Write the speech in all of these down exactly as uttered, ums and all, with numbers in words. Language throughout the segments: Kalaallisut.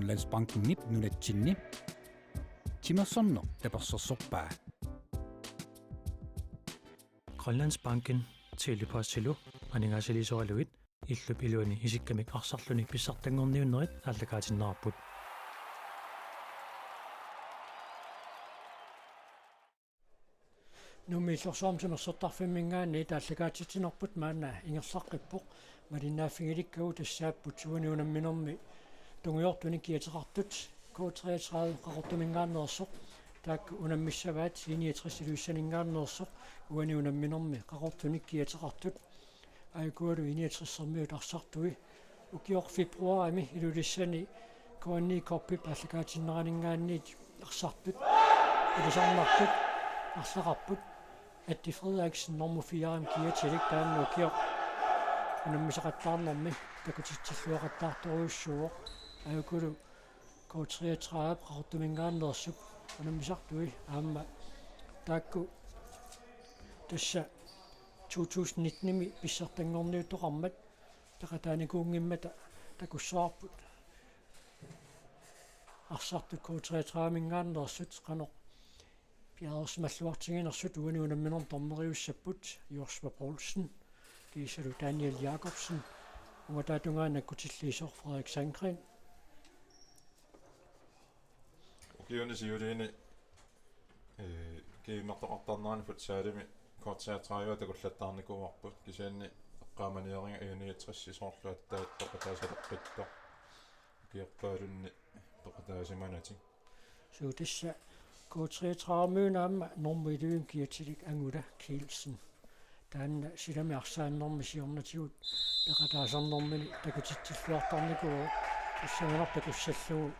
Landsbankenip nunatsinni timersorneq tapersersorpaa. Grønlandsbanken Telepostilu aningaasaliisoralugit illup iluani isikkamik arsarluni pissartanngorniunnerit aallakaatinneqarput. Nuummi Illorsuarmi timersortarfimminngaanniit aallakaatitsinerput maanna ingerlaqqippoq. Malinnaaffigilikkagut tassaapput uani unamminermi tungujortunik kiateqartut K treogtredive Qaqortuminngaanneersoq, taakku unammissavaat I niogtres Ilulissaninngaanneersoq, uani unamminermi Qaqortunik kiateqartut. Aajukualu I niogtresermiut arsartui ukioq februarimi Ilulissani K N I Cupip aallakaatinneraninngaanniit arsartut, ilisarnartut, arlaqarput. Atti Frederiksen normu fire-mi kiatilik taanna ukioq unammisaqattaarnermi takutitsilluaqattaartorujussuuvoq. Aajukualu K treogtredive Qaqortuminngaanneersup unammisartui aamma taakku tassa to tusind nitten-imi pissartanngorniuttoqarmat peqataanikuunngimmata takussavarput arsartut K treogtredive-minngaanneersut qanoq piareersimalluartiginersut uani unamminermi dommeriussapput Joshua Poulsen kiisalu Daniel Jakobsen, ungataatungaanut akkutilliisoq Frederik Sandgren. Ukiuni siuliini, ee, kiimertoqartarnerani futsalimi K treogtredive takullattaarnikuuarput, kisianni eqqaamaniariga I niogtres soorlu aatsaat peqataasaleqqittoq. Ukiorpaalunni peqataasimanatik. Suu, tassa K treogtredive-miuna aamma normu elleve-mi kiatilik Angula Kielsen. Taanna silami arsaannermi siornatigut peqataasarnermini takutitsilluartarnikuuvoq, tassanganaq takussallugu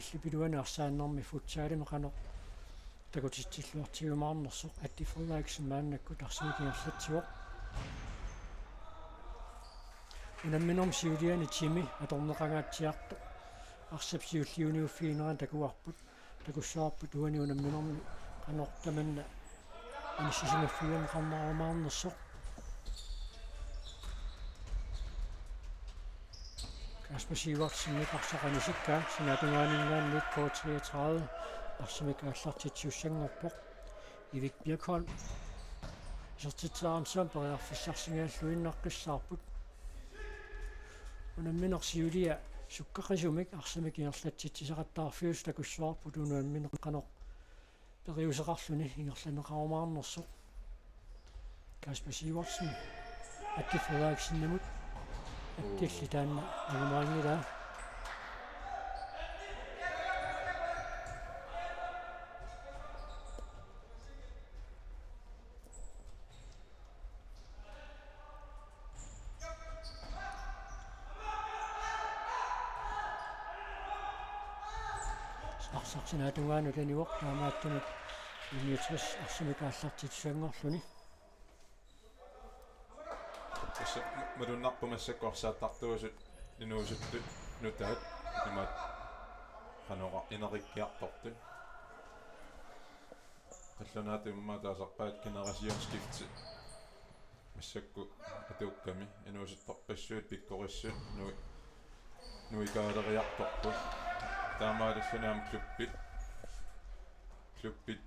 illup iluani arsaannermi futsalimi qanoq takutitsilluartigiumaarnersoq. Atti Frederiksen maannakkut arsamik ingerlatsivoq. Unamminermi siuliani timi atorneqangaatsiartoq arsap siulliuniuffiginerani takuarput. Takussavarput uani unamminermi qanoq tamanna inissisimaffigineqarnerumaarnersoq. Kasper Sivertsenip arsaq anisikkaa, sinaatungaaninngaanniit K treogtredive arsamik aallartitsisussanngorpoq. Erik Birkholm isertitseriarmat periarfissarsingajalluinnaqqissaarput. Unammineq siulia sukkaqisumik arsamik ingerlatsitsisaqattaarfiusoq takussavarput unammineq qanoq periuseqarluni ingerlanneqarumaarnersoq. Kasper Sivertsen Atti Frederiksenimut. Attilli taanna ajumaanngilaa. Arsaq sinaatungaanut anivoq, taamaattumik I niogtres arsamik aallartitsisussanngorluni. Tassa malunnarpoq massakkut arsaattartuusut inuusuttut nutaat imaat qanoq ineriartortut. Qallunaatut immaqa taasarpaat generationsskifte massakkut atuukkami, inuusuttorpassuit pikkorissut nui-, nuikaaleriartorput. Taamaalilluni aamma klubbit, klubbit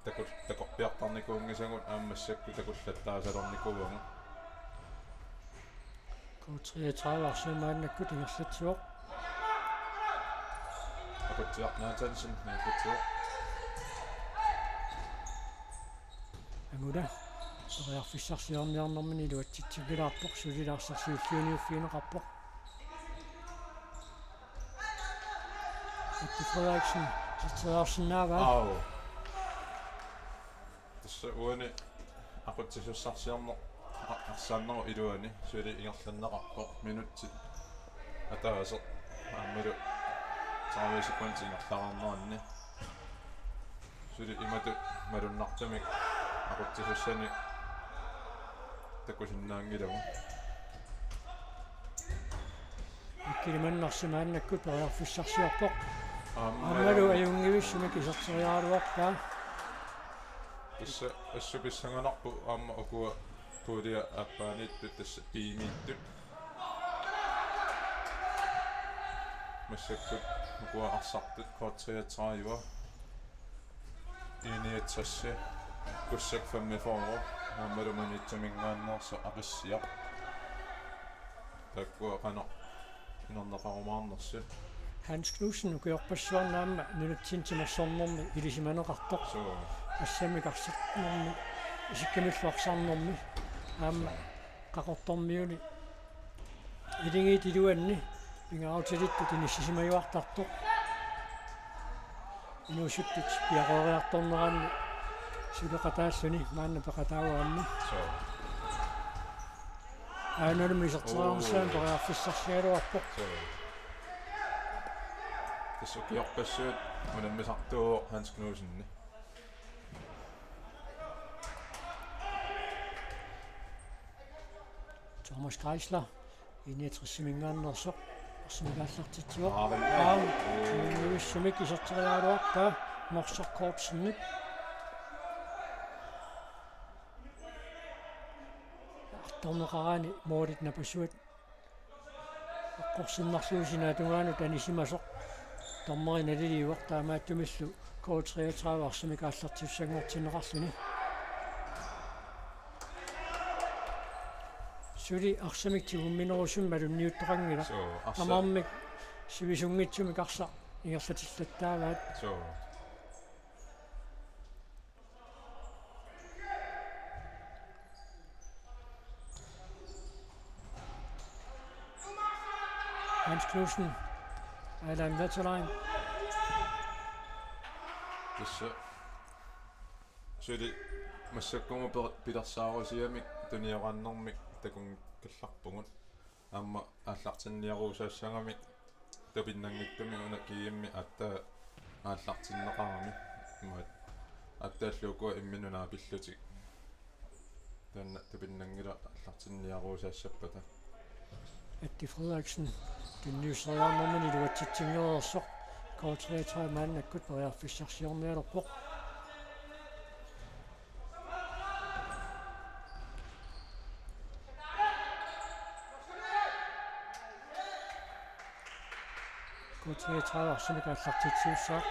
taku-, takorpiartarnikuunngisagut aamma massakkut takullattaasalernikuuagut. K treogtredive arsamik maannakkut ingerlatsivoq. Akutsiaq Nathansen ingerlatsivoq. Angula periarfissarsiorniarnermini iluatsitsiffilaarpoq, suli arsaq siulliuniuffigineqarpoq. Atti Frederiksen iserteriarsinnaavaa. Au. Tassa uani aqutsisussarsiorneq a-, arsaannerup iluani suli ingerlanneqarpoq, minutsit ataaseq aammalu tredive sekundit ingerlareerneranni. Suli imatut malunnartumik aqutsisussanik takusinnaanngilagut. Mikkel Manners maannakkut periarfissarsiorpoq. Aamma aammalu ajunngivissumik iserteriaraluarpaa. Tassa assut pissanganarpoq aamma ukua puljip aappaaniittut tassa B-miittut. Massakkut ukua arsartut K treogtredive, I niogtres, Kussak femogfyrre, aammalu Maniitsaminngaanneersoq Aqissiaq. Taakkua qanoq inerneqarumaarnersut. Hans Knudsen ukiorpassuarni aamma nunatsinni timersornermi ilisimaneqartoq. Suu. Assammik arsarnermi isikkamillu arsarnermi aamma Qaqortormiuni iligiit iluanni pingaarutilittut inissisimajuartartoq. Inuusuttut piareeriartorneranni suleqataalluni maanna peqataavaammi. Suu. Aajuna iserteriarnissaanut periarfissarsigaluarpoq. Suu. Tassa ukiorpassuit unammisartuuvoq Hans Knudsenip. Thomas Geisler, I niogtresiminngaanneersoq, arsamik aallartitsivoq. Aamen. Aam, uivissamik iserteriaraluarpaa, Norsaq Kortsenip. Artorneqaraanni målit napasuat. Eqqorsinnarlugu sinaatungaanut anisimasoq. Dommeri naliliivoq, taamaattumillu K treogtredive arsamik aallartitussanngortinneqarluni. Suli arsamik tigumminerusumik malunniuttoqanngilaq. Suu, arsa. Tamarmik sivisunngitsumik arsaq ingerlatillattaagaat. Suu. Hans Knudsen, Allan Wetterlein. Tassa suli massakkumut per-, pilersaarusiamik tunioraannermik takunngikkallarpugut. Aamma aallartinniaruusaassagamik tupinnanngitsumik una G M-i aatsaat aallartinneqarami. Imaat, aatsaallu ukua imminnut naapillutik. Taanna tupinnanngilaq, aallartinniaruusaassappata. Atti Frederiksen tunniusseriarnermini iluatsitsinngereersoq. K treogtredive maannakkut periarfissarsiornialerpoq. K treogtredive arsamik aallartitsisussaaq.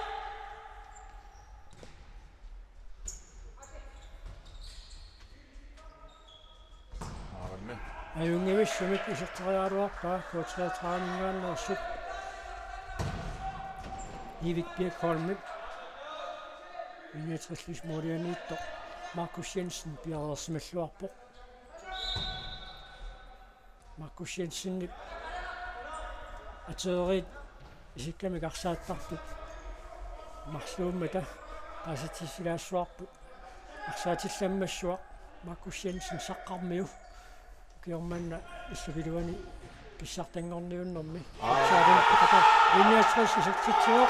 Aamen. Ajunngivissumik iserteriaraluarpaa K treogtrediveminngaanneersoq. Ivik Birkholmip. I niogtresit målianiittoq Markus Jensen piareersimalluarpoq. Markus Jensenip ateriit isikkamik arsaattartut marluummata paasitsisilaassuarput. Arsaatillammassuaq Markus Jensen Saqqarmiu. Ukioq manna illup iluani pissartanngorniunnermi. Aa. Arsaatillammassuaq I niogtres isertitsivoq.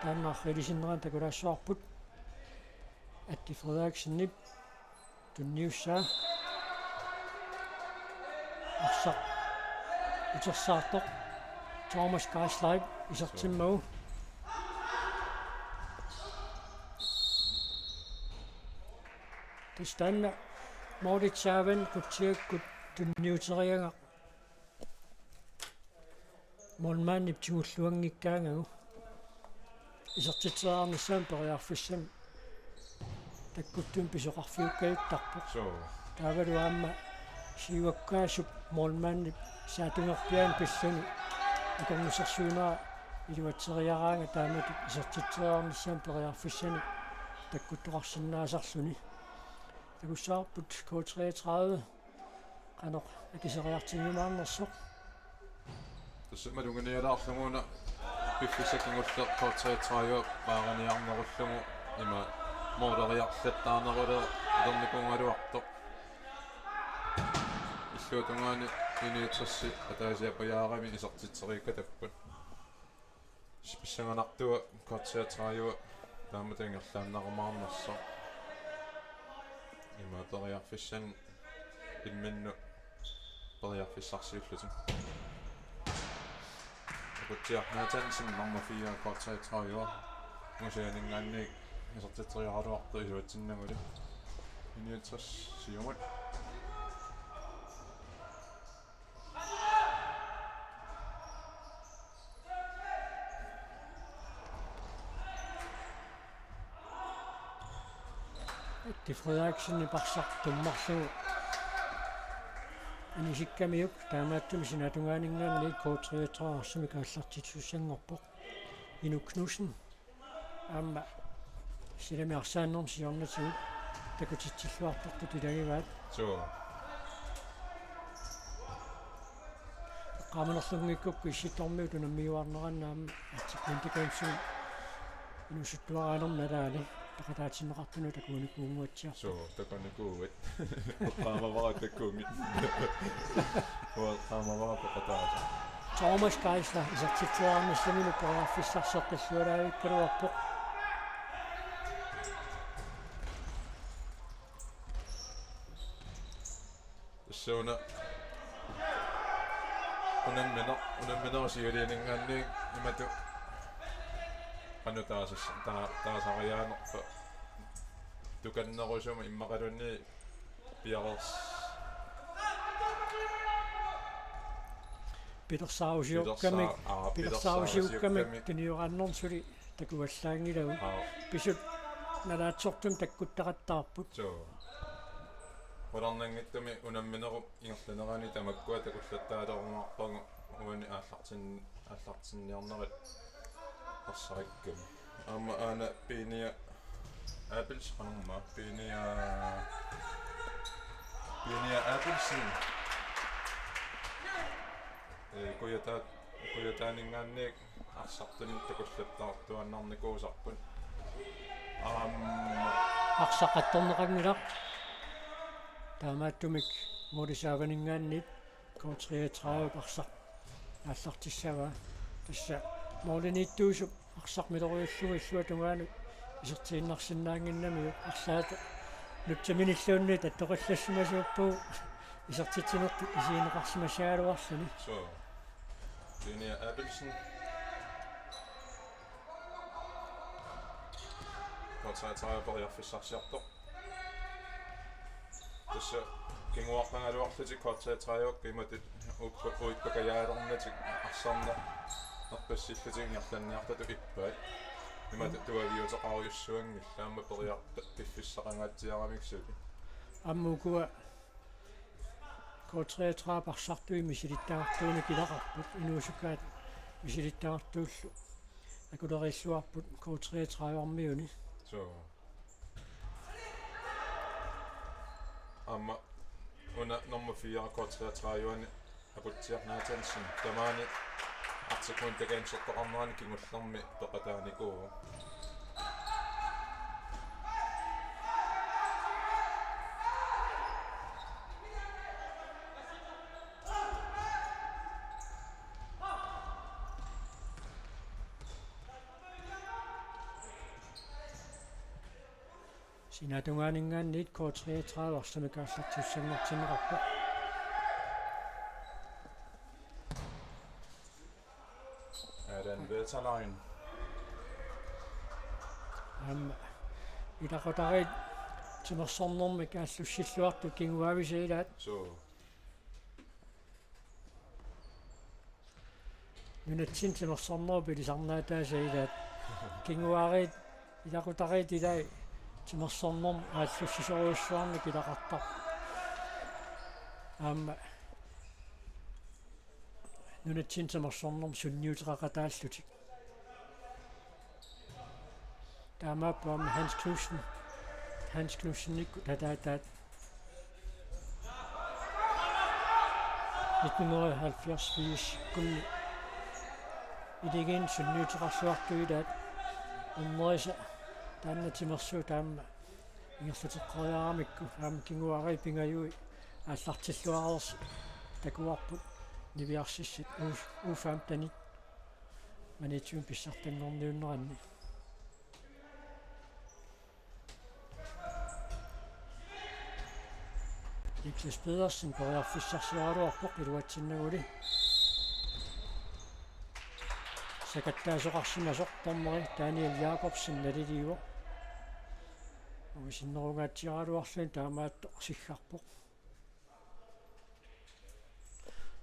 Taanna ilisinnera takulaassuarput. Atti Frederiksenip tunniussaa. Arsaq utersaartoq. Thomas Geisler isertimmagu. Tassa taanna målitsaavan Kutsiakkut tunniuteriagaq. Målmandip tigulluanngikkaangagu. Isertitseriarnissaanut periarfissanik takkuttumik pisoqarfiukkajuttarpoq. Suu. Taavalu aamma siuakkaasup målmandip saatungerpiaani pilluni akornusersuinera iluatseriaraangat taamatut isertitseriarnissaanut periarfissanik takkuttoqarsinnaasarluni. Takussavarput K treogtredive qanoq akiseriartigiumaarnersoq. Tassa maluginialaarlugu una piffissap kingulleq K treogtredive paariniarnerullugu ima måleriarlattaanerulerlernikuugaluartoq. Illuatungaani I niogtres ataasiapajaarami isertitseriikkatapput. Pissanganartua K treogtredive taamatut ingerlaannarumaarnersoq. Ima periarfissanik imminnut periarfissarsiullutik. Akutsiaq Nathansen nummer fire K treogtredive. Museaninngaanniit isertitseriaraluartoq iluatsinnagulu. I niogtres siumut. Frederiksen parsaq tummarlugu anisikkamiuk, taamaattumik sinaatungaaninngaanniit K treogtredive arsamik aallartitsisussanngorpoq Inuk Knudsen. Aamma silami arsaannermi siornatigut takutitsilluartortut ilagivaat. Suu. Eqqaamanerlunngikkukku Issittormiut unammiuarneranni aamma Arctic Winter Gamesimi inuusuttuaraanermi nalaani peqataatinneqartunut takunikuunnguatsiarpoq. Suu, takunikuuit. Eqqaamavara takumi. Uanga eqqaamavara peqataasa. Thomas Geisler isertitsilaarnissamini periarfissarsiorluaraavikkaluarpoq. Tassa una unammineq, unamminerup siuliininngaanniit imatut qanoq taasas-, taa-, taasariaanerpa tukannerusumik immaqaluunniit piareers-, Pilersaarusiukkamik, pilersaa-, aa, pilersaarusiukkamik pilersaarusiukkamik tunioraannermi suli takuallaanngilagut. Aa. Pisut nalaatsortumik takkuttaqattaarput. Suu. Qularnanngitsumik unamminerup ingerlanerani tamakkua takullattaalerumaarpagut uani aallartin-, aallartinniarnerit ersarikkami. Aamma aana Piinia Abels qanormaa, Piinia, Piinia Abelsen. Ee, Kujataa-, Kujataaninngaanniit arsartunik takullattaartuaannarnikuusarput. Aamma arsaq attorneqanngilaq. Taamaattumik Morten Saavaninngaanniit K treogtredive arsaq aallartissavaa. Tassa målimiittuusup arsaq miloriullugu illuatungaanut isertiinnarsinnaannginnamiuk arlaata nutsaminilluunniit attoqallassimasuuppugut isertitsinertut isigineqarsimassagaluarluni. Suu. Junior Abelsen. K treogtredive periarfissarsiortoq. Tassa kinguaqqagaluarlutik K treogtredive imatut uippa-, uippakajaalernatik arsarneq erpassillutik ingerlanniartatut ippaat. Imatut tuaviuteqarujussuanngillat aamma periarfissaq piffissaqangaatsiaramik suli. Aamma ukua K treogtredive arsartui misilittagaqartuunik ilaqarput, inuusukkaat misilittagaqartuullu akuleriilluarput K treogtredive-miuni. Suu. Aamma una nummer fire K treogtredive-ani Aputsiaq Nathansen tamaani Arctic Winter Games-ertoqarnerani kingullermi peqataanikuuvoq. Sinaatungaaninngaanniit K treogtredive arsamik aallartiusanngortinneqarpoq. Aaron Veterlein. Aamma ilaqutariit timersornermik aallussilluartut kinguaavisa ilaat. Suu. Nunatsinni timersornerup ilisarnaataasa ilaat. Kinguaariit ilaqutariit ilaat timersornermik aallussisorujussuarnik ilaqartarput. Aamma nunatsinni timersornermik sunniuteqaqataallutik. Taamaappoq aamma Hans Knudsen. Hans Knudsenikkut ataataat nitten hundrede og halvfjerds firs-ikkunni iligiinnut sunniuteqarluartut ilaat, ernerisa taanna timersuut aamma ingerlateqqeriaramikku aamma kinguaariit pingajui aallartilluareersut takuarput niviarsissat U-, U femten-it Maniitsumiit pissartanngorniunneranni. Niklas Pedersen periarfissarsioraluarpoq iluatsinnaguli. Sakattaasoqarsimasoq dommeri Daniel Jakobsen naliliivoq. Uisinnerungaatsiaraluarluni taamaattoq siggarpoq.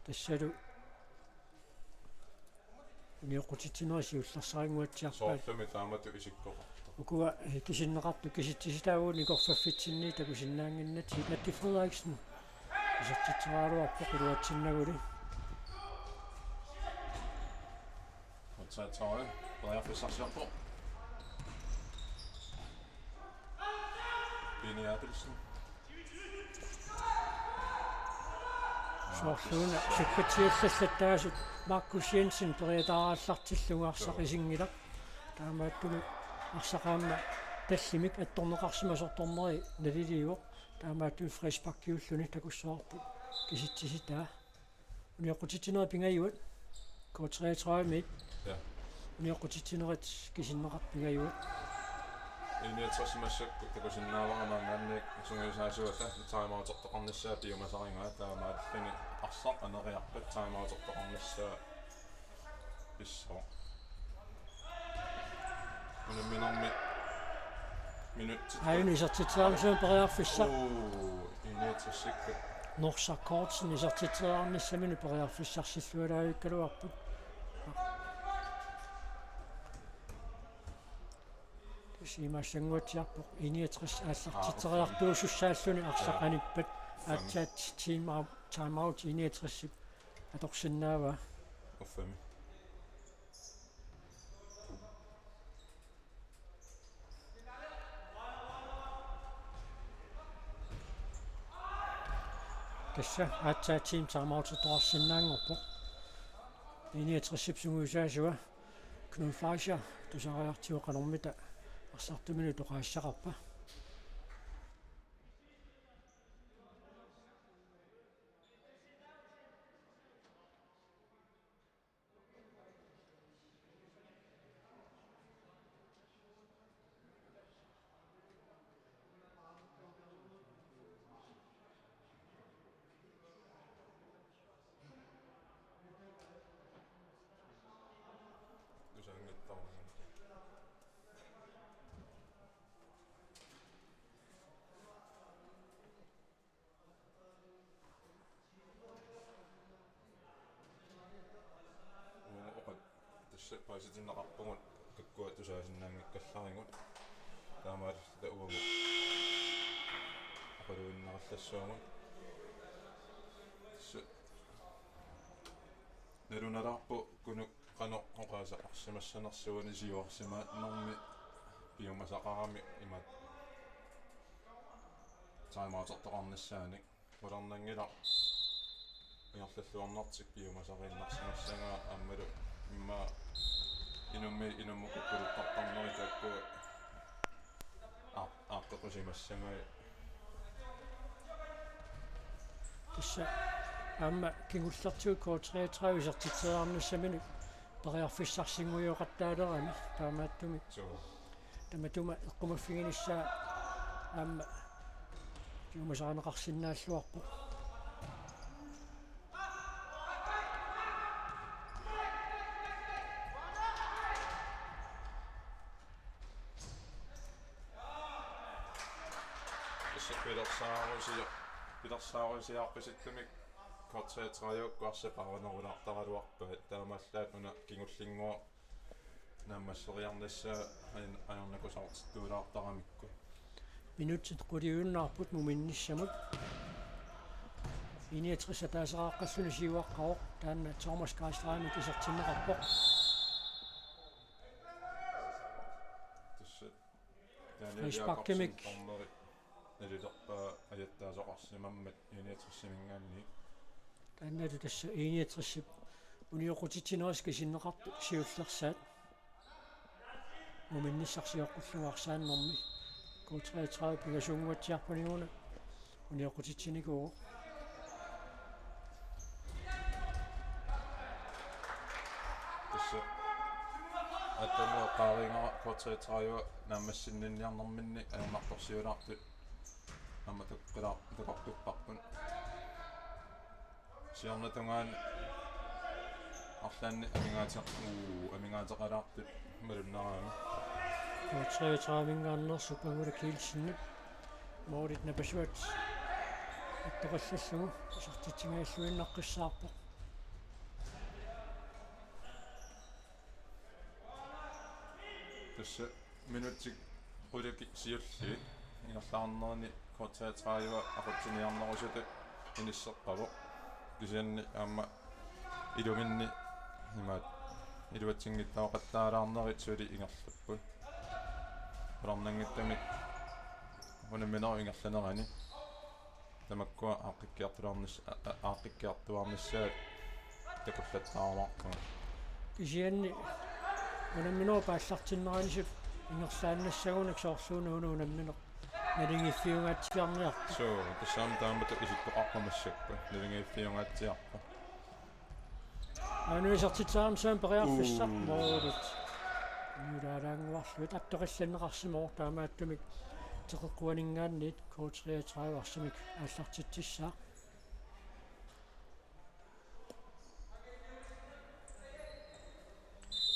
Tassalu unioqqutitsinerit siullersaannguatsiarpaat. Soorlumi taamatut isikkoqartoq. Ukua, eh, kisinneqartut kisitsisitaavugut nikorfaffitsinni takusinnaannginnatsigu. Atti Frederiksen isertitseraluarpoq iluatsinnaguli. Otsatsaare, periarfissarsiorpoq. Pini Abelsen. Soorluuna sukkatsiallallattaasut Markus Jensen periataarallartillugu arsaq isinngilarput. Taamaattumik arsaq aamma tallimik attorneqarsimasoq dommeri naliliivoq. Taamaattumik frisparkiulluni takussavarput kisitsisitaa. Unioqqutitsinerit pingajuat. K treogtredive-mit. Ja. Unioqqutitsinerit kisinneqartut pingajuat. I niogtres massakkut takusinnaavara maanngaanniit sungiusaasuata timeoutertoqarnissaa piumasarigaa, taamaalluni arsaq aneriarpat timeoutertoqarnissaa pissooq. Unamminermi minutsit. Aajuna isertitseriarnissaminnut periarfissaq. Uu, I niogtresikkut. Norsaq Kortsen isertitseriarnissaminut periarfissarsillualaavikkaluarput. Tassa imaassanguatsiarpoq I niogtres aallartitseriartuusussaalluni arsaq anippat. Aatsaat time out, time out I niogtres atorsinnaavaa. Uffami. Tassa aatsaat time outertoqarsinnaanngorpoq. I niogtresip sungiusaasua Knud Fleischer tusariartigu qanormita arsartuminut toqaassaqarpa. Uuma oqat tassa paasitinneqarpugut kakkua tusaasinnaanngikkallarivut. Taamaalilluta uagut oqaluinnarallassuugut. Tassa nalunalaarpoq Kunuk qanoq oqaaseqarsimassanersuani siuarsimanermi piumasaqarami imaattoq timeoutertoqarnissaanik. Qularnanngilaq ingerlalluarnartik piumasariinnarsimassagaa aammalu immaqa inummi-, inummut kukkuluttartarnerit taakku aa-, aaqqeqqusimassagai. Tassa aamma kingullertigut K treogtredive isertitseriarnissaminut periarfissarsinngujoqattaalerami taamaattumik. Suu. Tamatuma eqqumaffiginissaa aamma piumasarineqarsinnaalluarpoq. Tassa pilersaarusia-, pilersaarusiarpasittumik K treogtredive-kkut arsaq paarinerulaartaraluarpaat, taamaallaat una kingullinnguaq naammasseriarnissaa ajor-, ajornakusoortittuulaartaramikku. Minutsit quliunnaarput muminnissamut. I niogtres ataaseqaqqalluni siuaqqavoq, taanna Thomas Karlstrømip isertinneqarpoq. Tassa Daniel Frisparkimik. Jakobsen dommeri nalilerpaa ajattaasoqarsimammat I niogtres-iminngaanniit. Taannalu tassa I niogtres-ip unioqqutitsinerit kisinneqartut siullersaat. Muminnissaq sioqqullugu arsaannermi. K treogtredive pingasuunnguatsiarput una unioqqutitsinikuuvoq. Tassa. Aatsaannguaq eqqaarigaara K treogtredive naammassinninniarnerminni ajornartorsiulaartut aamma taqqilaa-, takortupparput. Siornatungaani arlaanni amigaate-, uu, amigaateqalaartut malunnaraami. K treogtredive-minngaanneersoq Pangula Kielsenip målit napasuat attoqallallugu isertitsigajalluinnaqqissaarpoq. Tassa minutsit Qulikkut siulliit ingerlaarnerini K treogtredive aqutsiniarnerusutut inisseqqavoq. Kisianni aamma iluminni imaat iluatsinngitsooraqattaalaarnerit suli ingerlapput. Qularnanngitsumik unamminerup ingerlanerani tamakkua aaqqikkiartuaarnis-, a-, a-, aaqqikkiartuaarnissaat takullattaarumaarpunga. Kisianni unamminerup aallartinnerani suli ingerlaannassagunik soorluuna una unammineq naligiiffiungaatsiarniartoq. Suu, tassami taamatut isittoqarpoq massakkut, naligiiffiungaatsiarpoq. Aamma isertitseqarmat periarfissaq. Uu. Moorit. Nulaalaannguarluit attoqillanneqarsimavoq, taamaattumik teqeqquaninngaanniit K treogtredive arsamik aallartitsissaaq.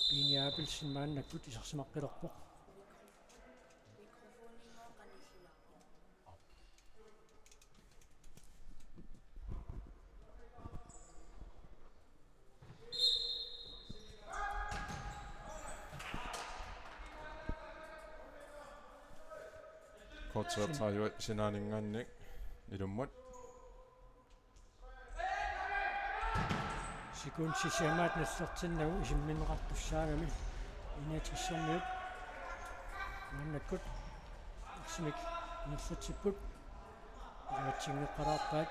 Pini Abelsen maannakkut isersimaqqilerpoq. K treogtredive sinaaninngaanniit ilummut. Sekundit sisamat nallertinnagu isimminneqartussaagami I niogtressermiut. Maannakkut arsamik ingerlatsipput. Iluatsinngeqqalaarpaat.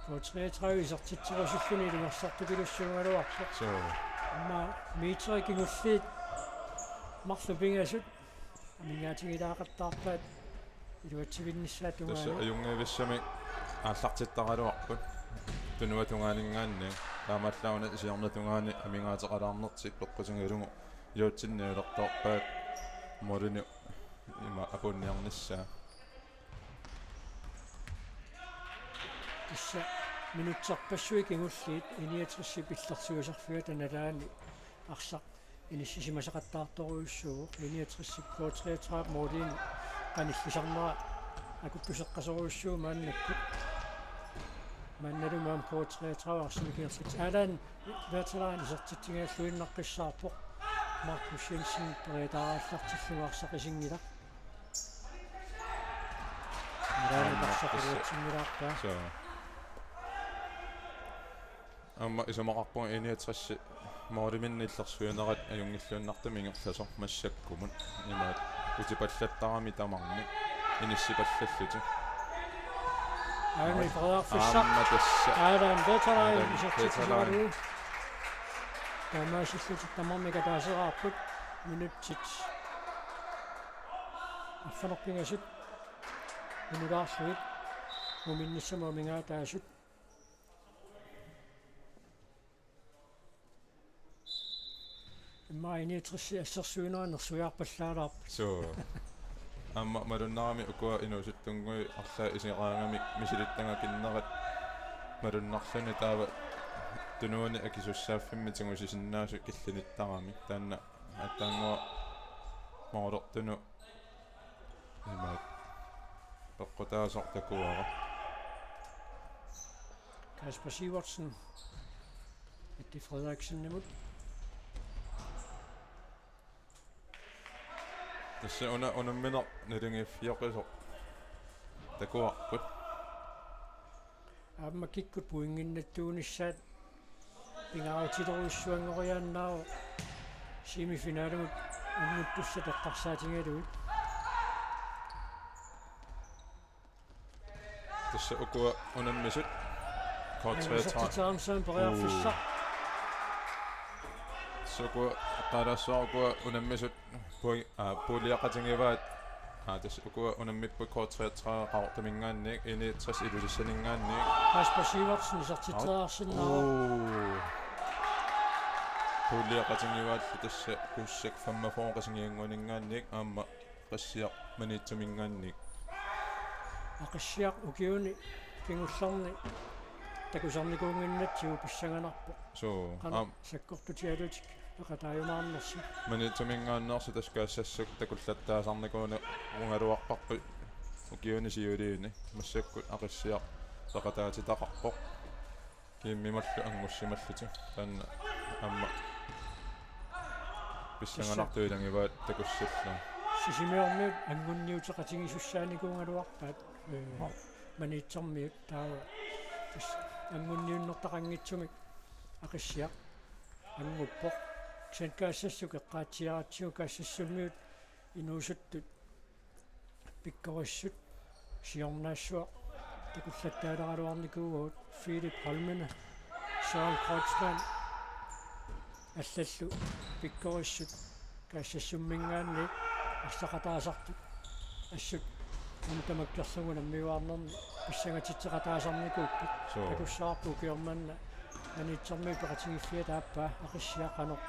K treogtredive isertitserusulluni iluarsartupilussuugaluarpoq. Suu. Aamma meterit kingulliit marluk pingasut amigaatigilaaqattaarpaat iluatsivinnissaata. Tassa tungaanut. Ajunngivissamik aallartittaraluarput tunuata tungaaninngaanniit. Taamaallaat una siornata tungaani amigaateqalaarnertik peqqutigalugu iluatsinnialertoorpaat moorimi ima apuunniarnissaa. Tassa minutserpassuit kingulliit I niogtresip illersuisarfiata nalaani arsaq inissisimasaqattaartorujussuuvoq. I niogtresip K treogtredive moorimi qanillisarnera akuttuseqqasorujussuuvoq maannakkut. Maannalu aamma K treogtredive arsamik ingerlatsipput. Allan Berthelsen isertitsinngilluinnaqqissaarpoq. Markus Jensen periataarallartillugu arsaq isinngilaq. Nalaani arsaq iluatsinngilaq. Suu. Aamma isumaqarpunga I niogtres mooriminni illersuinerat ajunngilluinnartumik ingerlasoq massakkumut. Imaat utipallattarami tamarmik inissipallallutik. Aani periarfissaq. Aamma tassa. Allan Berthelsen isertitsisugalugu. Taamaasillutik tamarmik ataaseraarput. Minutsit arfineq-pingasut minulaarlugit muminnissamut amigaataasut. Immaqa I niogtres assersuinerat nersuiarpallaalaarput. Suu. Aamma malunnarami ukua inuusuttunnguit arlaat iseqaagamik misilittagakinnerat malunnarluni taava tunuani akisussaaffimmik tigusisinnaasut killinittarami. Taanna aatsaannguaq moorortunut imaat peqqutaasoq takuara. Kasper Sivertsen. Mette Frederiksenimut. Tassa una unammineq naligiiffioqisoq takuarput. Aamma kikkut pointinnattuunissaat pingaarutilerujussuanngoriaannaavoq semifinalimut anguttussat eqqarsaatigalugit. Tassa ukua unammisut. K treogtredive. Isertitseqarmat periarfissaq. Uu. Tassa ukua eqqaalassuaq ukua unammisut pui-, aa, puuliaqatigivaat. Aa, tassa ukua unammipput K treogtredive Qaqortuminngaanniit, I niogtres Ilulissaninngaanniit. Kasper Sivertsen isertitseqarsinnaavoq. Uu. Puuliaqatigivaallu tassa Kussak femogfyrre Qasigiannguaninngaanniit aamma Aqissiaq Maniitsuminngaanniit. Aqissiaq ukiuni kingullerni takusarnikuunnginnatsigu pissanganarpoq. Suu, qanoq aam-, sakkortutigalutik peqataajumaarnersoq. Maniitsuminngaanneersoq tassa kaassassat takullattaasarnikuugaluarparput ukiuni siuliini. Massakkut Aqissiaq peqataatitaqarpoq. Kiimmimallu angussimallutik. Taanna aamma Pissanganartut ilagivaat takussallugit. Sisimiormiut angunniuteqatigisussaanikuugaluarpaat, ee, Maniitsormiut taava. Tassa angunniunnertaqanngitsumik Aqissiaq anguppoq. Kisianni Kaassassuk eqqaatsiaratsigu Kaassassumiut inuusuttut pikkorissut siornaassuaq takullattaaleraluarnikuuagut. Philip Holmene, Søren Kreutzmann, allallu pikkorissut Kaassassumminngaanniit arsaqataasartut assut una tamakkerlugu unammiuaarnermi pissangatitseqataasarnikuupput. Suu. Takussavarput ukioq manna Maniitsormiut peqatigiiffiata aappaa Aqissiaq qanoq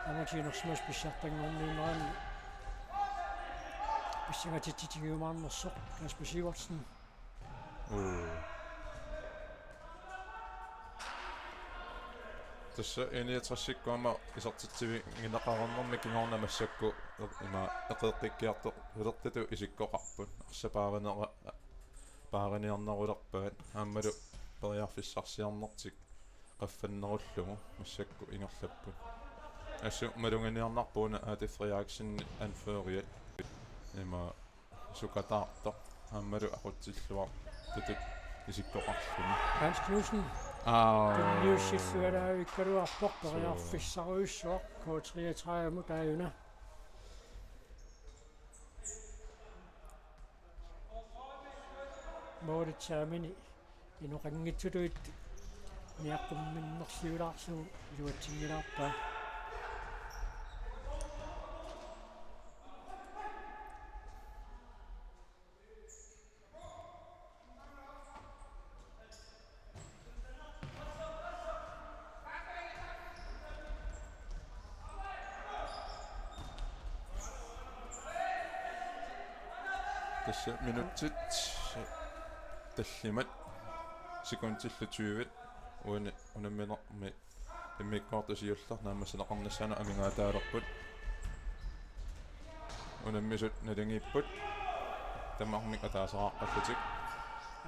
aamma tiinersimas pissartanngorniunneranni pissangatitsitigiumaarnersoq. Kasper Sivertsen. Uu. Tassa I niogtresikkut aamma isertitsivigineqarnermi kingorna massakkut eq-, ima eqeeqqikkiartortutut isikkoqarput. Arsaq paarinera-, paariniarnerulerpaat aammalu periarfissarsiornertik qaffannerullugu massakkut ingerlapput. Assut maluginiarnarpoq una Adi Frederiksen anføreriat. Ima sukataartoq aammalu aqutsilluartutut isikkoqarluni. Hans Knudsen. Aa. Tunniussilluaraavikkaluarpoq. Suu. Periarfissarujussuaq K treogtredive-mut aajuna. Målip saamini inoqanngitsutut niaqqumminnerliulaarlugu iluatsinngilaarpaa. Tassa minutsit tallimat sekundillu tyve uani unamminermi immikkoortut siulleq naammassineqarnissaanut amigaataalerput. Unammisut naligiipput. Tamarmik ataasaqaqqallutik.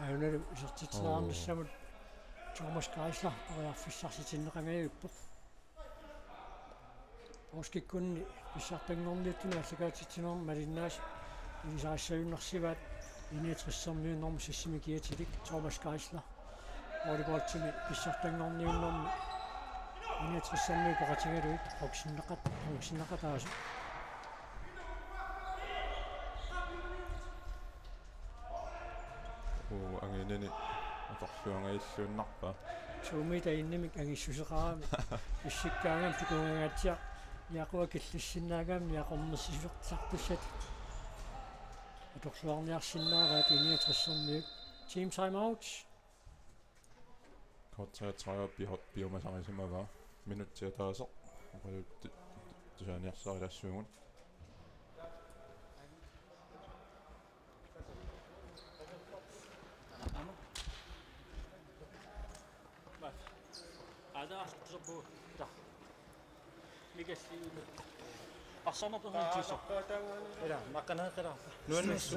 Aajunalu isertitseriarnissamut Thomas Geisler periarfissarsitinneqanngilaq. Poorskikkunni pissartanngorniuttuni aallakaatitsinermi malinnaasut ilisarissajunnaarsivaat I niogtressermiut nummer seks-imi kiatilik Thomas Geisler. Volleyboltimi pissartanngorniunnermi I niogtressermiut peqatigalugit qongsinnaqat-, qongsinnaqataasut. Uu, anginini atorluangajilluinnarpaa. Suumi tainimik angissuseqarami. Issikkaangam tukunngangaatsiaq niaqua killissinnaagami niaqornersisortartussat. Atorluarniarsinnaavaat I niogtressermiut. Team timeout. K treogtredive pi-, piumasarisimavaa. Minutsit ataaseq. Oqaluuttut tusaaniarsarilaassuugut. Aana, aana, aana. Mikä siunet? Arsornerput tiisoq. Ila, makkanaqqila. Nuannissi.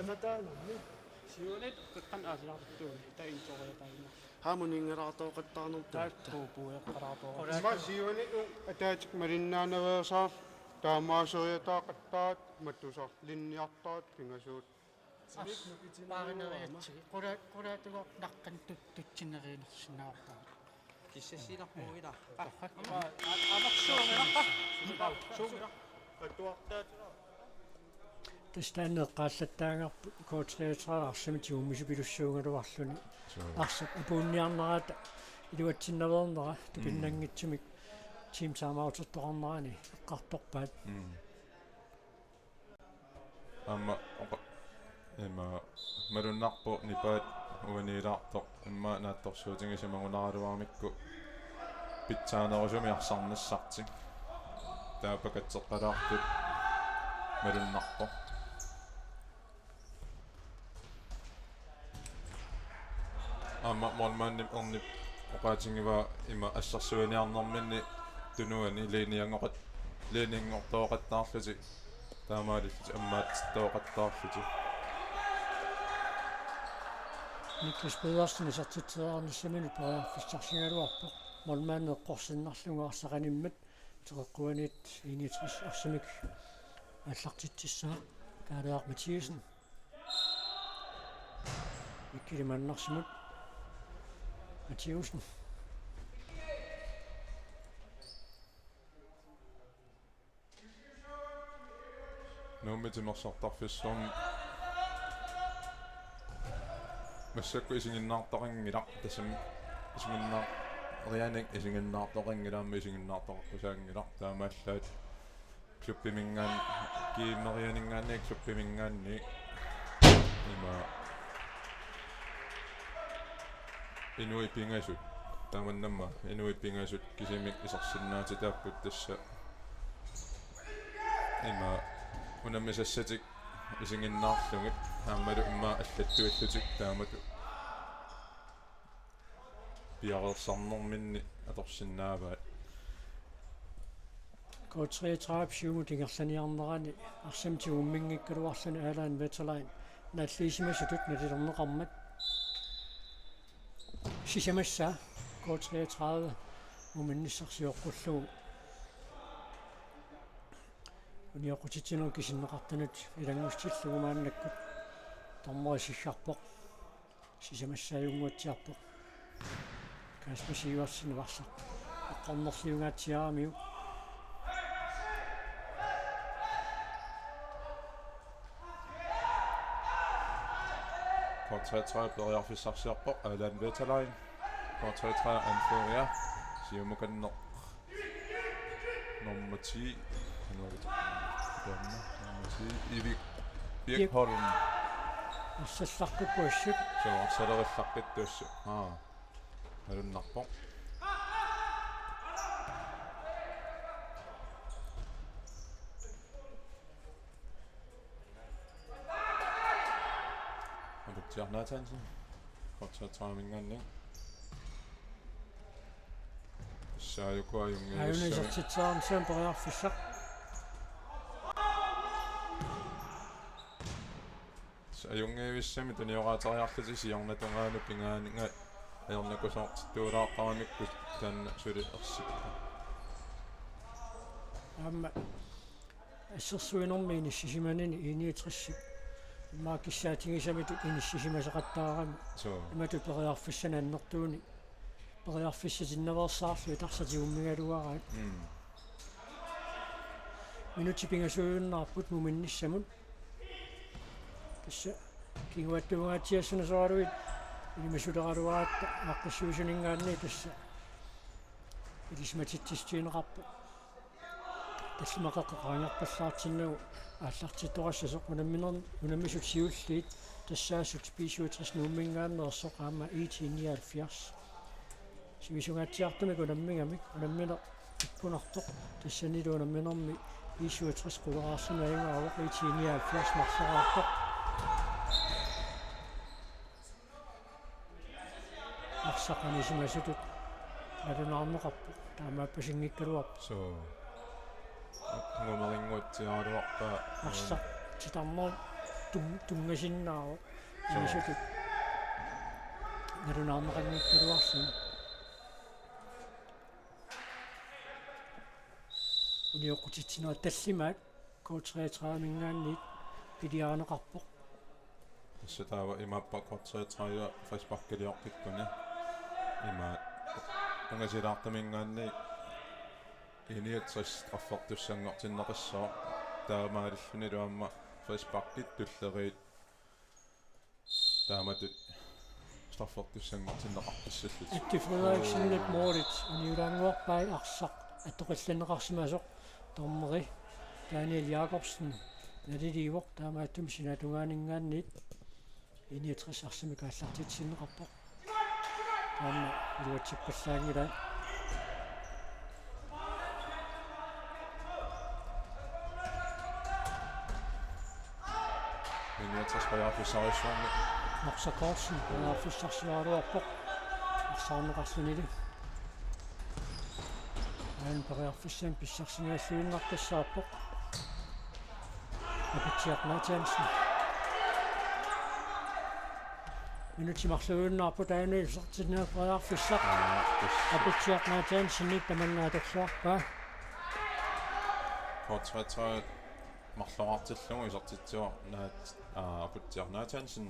Siunet, kakkan aasiartuun. Taintoriataanna. Haamut inngeraartooqattaarnerput. Taakkuupput eqqaraartooq. Immaqa siunet ataatsik malinnaanaveersaaq. Taamaaseriataaqattaaq, mattusaq linniartaat pingasuut. Ars-, paarineriatsigit. Qula-, qulaatigoq naqqan tut-, tutsineriinersinnaarpaa. Kissassiilerpugut ila. Torrak. Aa, aa, amersuuneraq. Suuneraq. Tassa taanna eqqaallattaarparput K treogtredive arsamik tigummissupilussuugaluarluni. Suu. Arsaq apuunniarnerata iluatsinnaveernera tupinnanngitsumik Team timeoutertoqarnerani eqqartorpaat. Mm. Aamma oqa-, ima malunnarpoq nipaat uaniilaartoq immaqa naatsorsuutigisimagunaraluaramikku pitsaanerusumik arsarnissartik. Taava pakatseqqalaartut malunnarpoq. Aamma målmandip ernip oqaatigivaa ima assersuiniarnerminni tunuani linjanngoqat-, linjanngortooqattaarlutik taamaalillutik ammaatsitooqattaarlutik. Niklas Pedersen isertitseriarnissaminut periarfissarsigaluarpoq. Målmandi eqqorsinnarlugu arsaq animmat Teqeqquaniit I niogtres arsamik aallartitsissaaq. Kaaleeraq Mathiassen. Mikkel Mannarsimut. Mathiassen. Nuummi timersortarfissuarmi massakkut isiginnaartoqanngilaq, tassami isiginnaar-, Rianik isiginnaartoqanngilaq, aamma isiginnaartoqartussaanngilaq, taamaallaat klubbiminngaanniit, G M Rianinngaanniit klubbiminngaanniit ima inuit pingasut, taamannammi inuit pingasut kisimik isersinnaatitaapput tassa. Ima unammisassatik isiginnaarlugit aammalu immaqa allattuillutik taamatut piareersarnerminni atorsinnaavaat. K treogtredive siumut ingerlaniarnerani arsamik tigumminngikkaluarluni Allan Wetterlein naalliisimasutut nalilerneqarmat sisamassaa K treogtredive muminnissaq sioqqullugu unioqqutitsinerup kisinneqartunut ilanngussillugu maannakkut dommeri siggarpoq. Sisamassaajunguatsiarpoq. Kasper Sivertsen arsaq eqqornerliungaatsiaramiuk. K treogtredive periarfissarsiorpoq Allan Wetterlein. K treogtredive anfører siumukanneq. Nummer ti. Nummer ti. Ivi Birkholm. Arsallarput puassit. Suu, arsalerillaqqittussaq. Aa. Alunnarpoq. Aputsiaq Nathansen. K treogtredive-minngaanniit. Tassa aajuku ajunngivissami. Ajunngivissaq periarfissaq. Tassa ajunngivissami tunioraatariarlutik siornatungaanut pingaaninngaanniit ajornakusoortittuulaartaramikkit taanna suli ersippoq. Aamma assersuinermi inissisimanini I niogtres-ip immaqa kissaatigisamitut inissisimasaqattaarami. Suu. Imatut periarfissanik annertuunik periarfissatinnaveersaarlugit arsaq tigummigaluaraat. Mm. Minutsit pingasuujunnaapput muminnissamut. Tassa kinguaattuungaatsiassanerugaluit ilimasuleraluaratta aaqqissuisuninngaanniit tassa ilisimatitsissutigineqarpoq. Tallimat qeqqangerpallaartinnagu aallartittoqassasoq unamminer-, unammisut siulliit tassaassut B syvogtres Nuumminngaanneersoq aamma I T nioghalvfjerds. Sivisungaatsiartumik unammigamik unammineq ikkunartoq tassanilu unamminermi B syvogtres quleraarluni ajugaavoq I T nioghalvfjerds marloriartoq. Arsaq anisimasutut nalunaarneqarpoq, taamaappasinngikkaluarpoq. Suu. Angumerinnguatsiaraluarpaa. Arsaq titarnerup tun-, tunngasinnaavoq. Suu. Anisimasutut nalunaarneqanngikkaluarluni. Unioqqutitsinerit tallimaat K treogtredive-minngaanniit piliarineqarpoq. Tassa taava imaappoq K treogtredive frisparkiliortikkuni. Imaat ungasilaartuminngaanniit I niogtres straffertussanngortinneqassaaq, taamaalillunilu aamma frisparkit tulleriit taamatut straffertussanngortinneqartassallutik. Atti Frederiksenip målit uniulaannguarpai arsaq attoqillanneqarsimasoq, dommeri Daniel Jakobsen naliliivoq, taamaattumik sinaatungaaninngaanniit I niogtres arsamik aallartitsineqarpoq. Taanna iluatsippallaanngilaq. I niogtres periarfissarsuarmi. Norsaq Kortsen periarfissarsioraluarpoq. Arsaarneqarlunili. Aana periarfissamik pissarsinialluinnartussaavoq. Aputsiaq Nathansen. Minutsit marluujunnaapput aana isertinneq periarfissaq. Aa, tassa. Aputsiaq Nathansenip tamanna atorluarpaa. K treogtredive marloriartillugu isertitsivoq Nat-, aa, Aputsiaq Nathansen.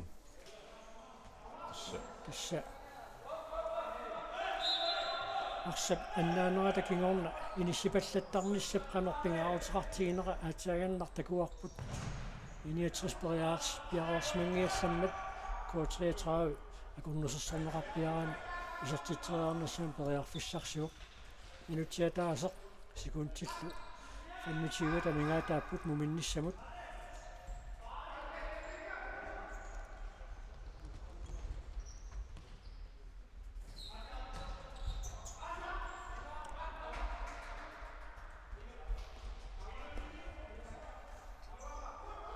Tassa. Tassa. Arsap annaanerata kingorna inissipallattarnissap qanoq pingaaruteqartiginera aatsaagannaq takuarput. I niogtres periaars-, piareersimanngillammat K treogtredive akunnersorneqarpiaraanni isertitseriarnissamut periarfissarsivoq. Minutsit ataaseq sekundillu femogtyve amigaataapput muminnissamut.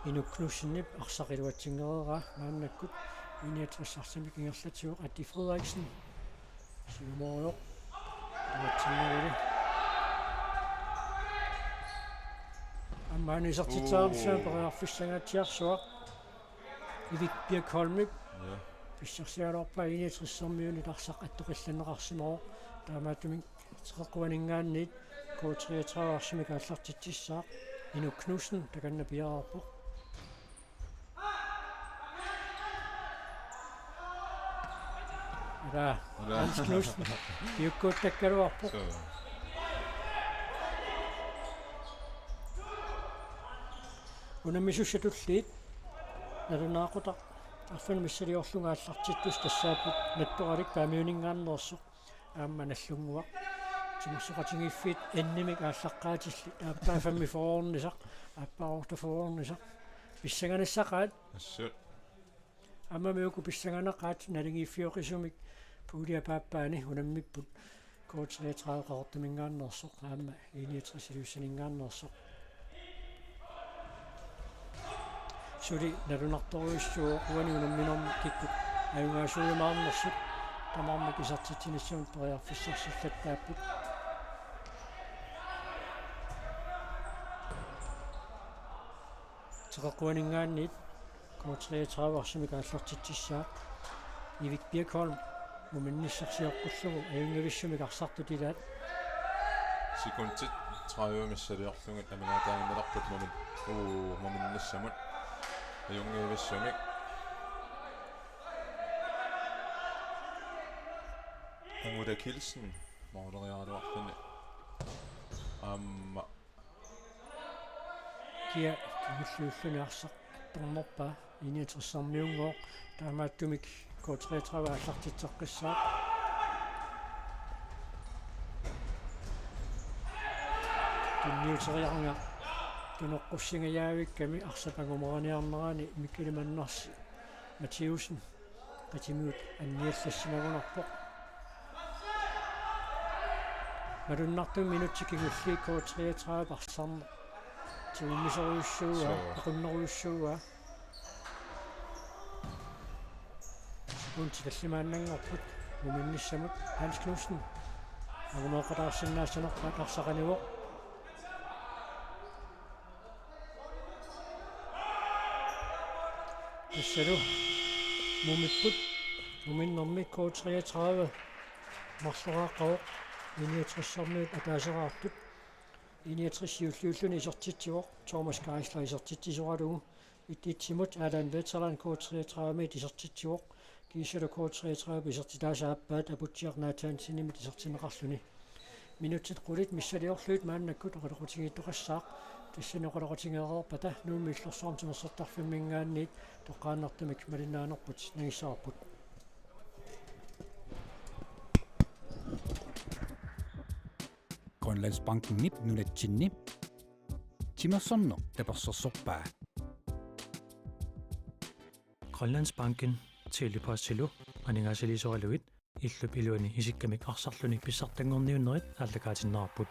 Inuk Knudsenip arsaq iluatsinngikkaa maannakkut I niogtres arsamik ingerlatsivoq. Atti Frederiksen siumoorujoq iluatsinngilaa. Aamma anisartitsaarsuaq Uu. Periarfissangaatsiarsuaq. Ivik Birkholmip Ja. Pissarsiaraluarpaa I niogtres-ermiunit arsaq attoqqillanneqarsimavoq. Taamaattumik teqeqquaninngaanniit K treogtredive arsamik aallartitsissaaq. Inuk Knudsen takanna piareerpoq. Ila, Ila. Hans Knudsen piukkuuttakkaluarpoq. Suu. Unammisussat tulliit nalunaaqutaq arfineq-missiliorlunga aallartittussat tassaapput Nattoralik Paamiuninngaanneersoq. Aamma Nagdlunguaq. Timersoqatigiiffiit N M-ik aallaqqaatillit, aappaa femogfyrreornisaq, aappaa otteogfyrreornisaq. Pissanganissaqaat. Assut. Aammami uku pissanganaqaat naligiiffioqisumik puulia paappaani unammipput K treogtredive Qaqortuminngaanneersoq aamma I niogtres Ilulissaninngaanneersoq. Suli nalunartorujussuuvoq uani unamminermi kikkut ajugaasuujumaarnersut tamarmik isertitsinissamut periarfissarsillattaapput. Teqeqquaninngaanniit K treogtredive arsamik aallartitsissaaq. Ivik Birkholm muminnissaq sioqqullugu ajunngivissumik arsartut ilaat. Sekundit tredive missiliorlugit amigaataaginnalerput mumin-, uu, muminnissamut. Ajunngivissumik. Anguta Kielsen, måleriaraluarluni. Aamma Kia kingulliulluni arsaq attornerpaa I niogtres-ermiunngooq, taamaattumik K treogtredive aallartitseqqissaaq. Tunniuteriarnga tunoqqussingajavikkami arsap angumeriarnerani Mikkel Mannarsi Mathiussen qitimiut anniallassimagunarpoq. Malunnartumik minutsit kingulliit K treogtredive arsarneq tigummisorujussuuaa, Suu. Aqunnerujussuuaa. Sekundit tallimaannanngorput muminnissamut. Hans Knudsen. Angumeeqqataarsinnaassanerpaat arsaq anivoq. Tassalu mumipput, muminnermi K treogtredive marloriaaqqavoq, I niogtres-ermiut ataaseraartut. I niogtres siulliulluni isertitsivoq, Thomas Geisler isertitsisoralugu. Et-etsimut Allan Veteran K treogtredive-miit isertitsivoq, kiisalu K treogtredive isertitaasa aappaat Aputsiaq Nathansenimit isertinneqarluni. Minutsit qulit missiliorlugit maannakkut oqaloqatigiittoqassaaq, tassani oqaloqatigeereerpata Nuummi Illorsuarmi Timersortarfimminngaanniit toqqaannartumik malinnaanerput nangissavarput. Grønlandsbankenip nunatsinni timersorneq tapersersorpaa. Grønlandsbanken Tele-Postilu aningaasaliisoralugit illup iluani isikkamik arsarluni pissartanngorniunnerit aallakaatinneqarput.